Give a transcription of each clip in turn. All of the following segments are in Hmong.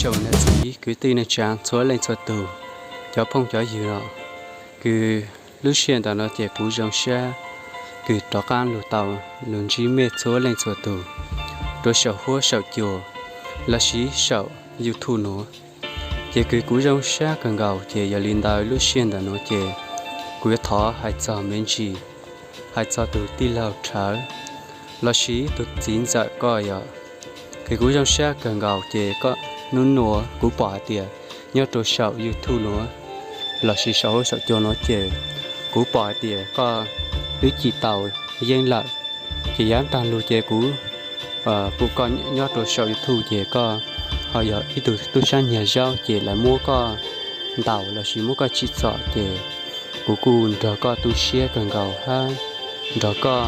Saum nam txiv kwv tij neej tsaa txhua leej txhua tug, cov phooj cov ywg os, kws lub sij hawm ntawm no ces kuv zoo sab kws rov qaab lug tau lug ntsib mej txhua leej txhua tug rua saum huab saum cua lossis saum YouTube nuav. Ces kws kuv zoo sab kawg nkaus ces yog li ntawd lub sij hawm ntawm nuav ces kuv yuav thov hais txog me ntsis, hais txog tug tij laug Rhawv lossis tug txiv ntxawm koj yog kws kuv zoo sab kawg nkaus ces koj nub nuav kuv pom hais tias nyob rua saum YouTube nuav lossis saum huab saum cua nuav ces kuv pom hais tias koj twb cim tau yeeb lawm. Ces yav taag lug ces kuv pum koj nyob rua saum YouTube ces koj ho yog ib tug tub sab nyag zaub ces lawv muab koj ntaus lossis muab koj tsim txom ces kuv kuj nrog koj tu siab kawg nkaus hab nrog koj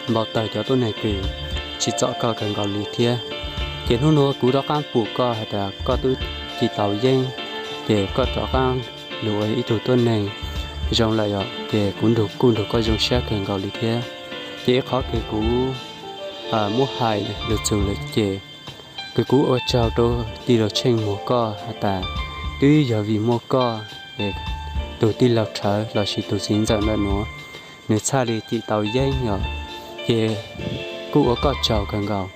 npau tawg cov tuab neeg kws tsim txom koj kawg nkaus li thiab. Ces hnub nuav kuv rov qaab pum koj hais tias koj twb cim tau yeeb, ces koj rov qaab lug ua ib tug tuab neeg zoo lawm yog ces kuv nrug kuj nrug koj zoo sab kawg nkaus li thiab. Ces ib qhov kws kuv muab hais lug txug lawm ces kws kuv ua tsaug rua tij laug Tsheej Muas koj has tas twb yog vim muaj koj es tug tij laug Rhawv lossis tug txiv ntxawm ntawm nuav nwg txhaj li cim tau yeeb yog ces kuj ua koj tsaug kawg nkaus.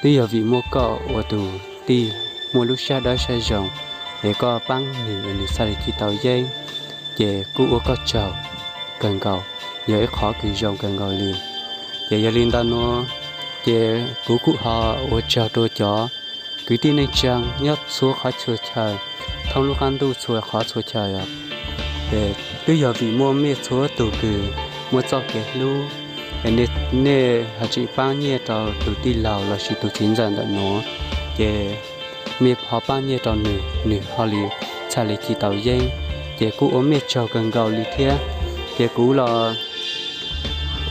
Twb yog vim muaj koj ua tug tij muaj lub sab dawb sab zoo es koj paab nwg nwg txhaj li cim tau yeeb, ces kuj ua koj tsaug kawg nkaus, yog ib qhov kws zoo kawg nkaus li. Ces yog li ntawd nuav ces kuv kuj ho ua tsaug rua cov kwv tij neej tsaa nyob txhua qhov txhua chaw, thoob lub qaab ntuj txhua qhov txhua chaw os. Ces twb yog vim muaj mej txhua tug kws muaj txoj kev hlub, nej ho tseem paab nyiaj rau tug tij laug lossis tug txiv ntxawm ntawm nuav, ces mej ho paab nyiaj rau nwg, nwg ho li txhaj li cim tau yeeb, ces kuj ua mej tsaug kawg nkaus li thiab. Ces kuv los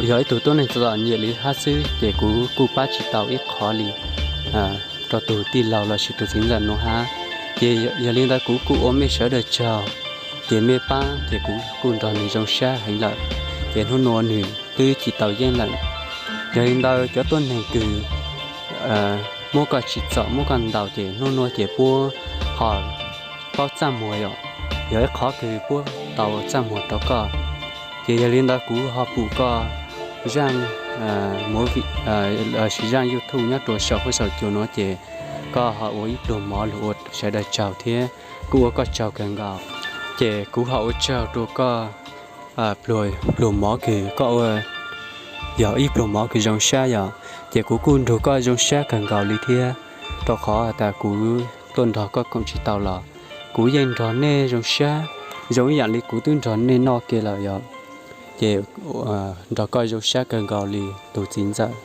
yog ib tug tuab neeg txom nyem li hab xwb ces kuv kuj paab tsis tau ib qhov li rau tug tij laug lossis tug txiv ntxawm nuav hab. Ces yog li ntawd kuv kuj ua mej sawv daws tsaug, ces mej paab ces kuv kuj nrog nwg zoo sab heev lawm, ces hnub nuav nwg twb cim tau yeeb lawm. Yog li ntawd cov tuab neeg kws muab koj tsim txom muab koj ntaus ces hnub nuav ces puab ho paub txaj muag yom, yog ib qhov kws puab tau txaj muag rau koj. Ces yog li ntawd kuv ho pum koj zaaj movie, zaaj YouTube nyob rua saum huab saum cua nuav ces koj ho ua ib pluag mov lug ua sawv daws tsaug thiab, kuj ua koj tsaug kawg nkaus. Ces kuv ho ua tsaug rua koj pluag mov kws koj ua yog ib pluag mov kws zoo sab yom, ces kuv kuj nrug koj zoo sab kawg nkaus li thiab, rau qhov tas kuv tuaj nrog koj koom tsis tau los kuv yeej nrog nej zoo sab, zoo ib yaam li kuv twb nrog nej noj ke lawm yom. Ces nrog koj zoo sab kawg nkaus li tug txiv ntxawm.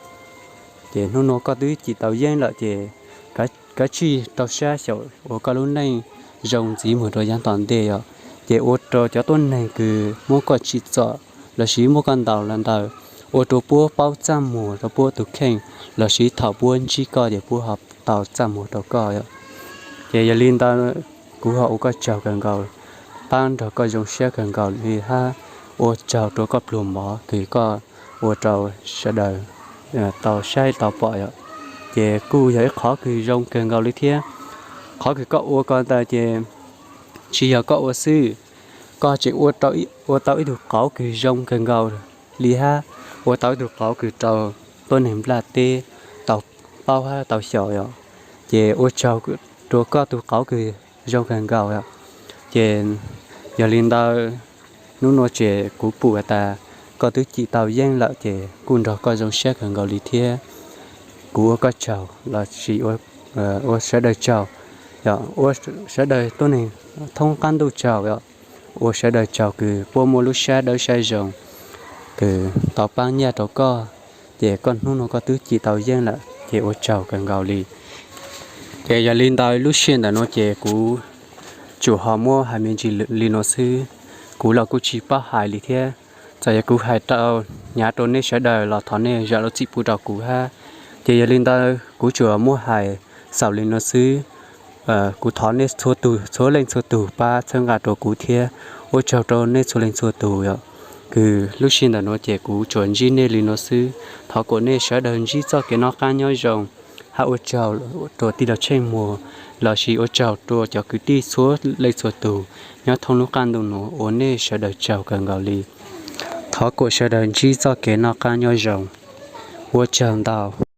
Ces hnub nuav koj twb cim tau yeeb lawm ces kav tsij rau sab xyaum ua koj lub neej zoo ntxiv moog rua yaav tom ntej yom. Ces ua rua cov tuab neeg kws muab koj tsim txom lossis muab koj ntaus los ntawd, ua rua puab paub txaj muag rua puab tug kheej, lossis thaum puab ntsib koj ces puab ho tau txaj muag rua koj yom. Ces yog li ntawd kuv ho ua koj tsaug kawg nkaus, paab nrog koj zoo siab kawg nkaus li hab ua tsaug rua koj pluag mov kws koj ua rau sawv daws tau saib tau pom yom. Ces kuj yog ib qhov kws zoo kawg nkaus li thiab. Qhov kws koj ua ko ntawd ces tsis yog koj ua xwb, koj tseem ua tau ib tug qauv kws zoo kawg nkaus li hab ua tau ib tug qauv kws rau tuab neeg nplaj teb tau paub hab tau xyaum yom. Ces ua tsaug rua koj tug qauv kws zoo kawg nkaus yom. Ces yog li ntawd hnub nuav ces kuv pum has tas koj twb cim tau yeeb lawm ces kuj nrog koj zoo siab kawg nkaus li thiab. Kuv ua koj tsaug lossis ua sawv daws tsaug, ua sawv daws tuab neeg thoob qab ntuj tsaug yom. Ua sawv daws tsaug kws puab muaj lub sab dawb sab zoo kws tau paab nyaj rau koj, ces koj hnub nuav koj twb cim tau yeeb lawm ces ua tsaug kawg nkaus li. Ces yog li ntawd lub sij hawm ntawm nuav ces kuv tsuas ho muab hais me ntsis li nuav xwb, kuv los kuj tsis paub hais li thiab. Txawm yog kuv hais rau hnyav rau nej sawv daws los thov nej zam lub txim pub rau kuv hab. Ces yog li ntawd kuv tsuas muab hais xaus li nuav xwb. Kuv thov nej txhua leej txhua tug pab txhawb nqa rau kuv thiab, ua tsaug rau nej txhua leej txhua tug yom. Kws lub sij hawm ntawm nuav ces kuv tsuas ntsib nej li nuav xwb, thov kom nej sawv daws ntsib txoj kev noj qab nyob zoo, Hab ua tsaug rua tij laug Tsheej Muas lossis ua tsaug rua cov kwv tij txhua leej txhua tug nyob thoob lub qaab ntuj nuav, ua nej sawv daws tsaug kawg nkaus li. Thov kom sawv daws ntsib txoj kev noj qaab nyob zoo. Ua tsaug ntau.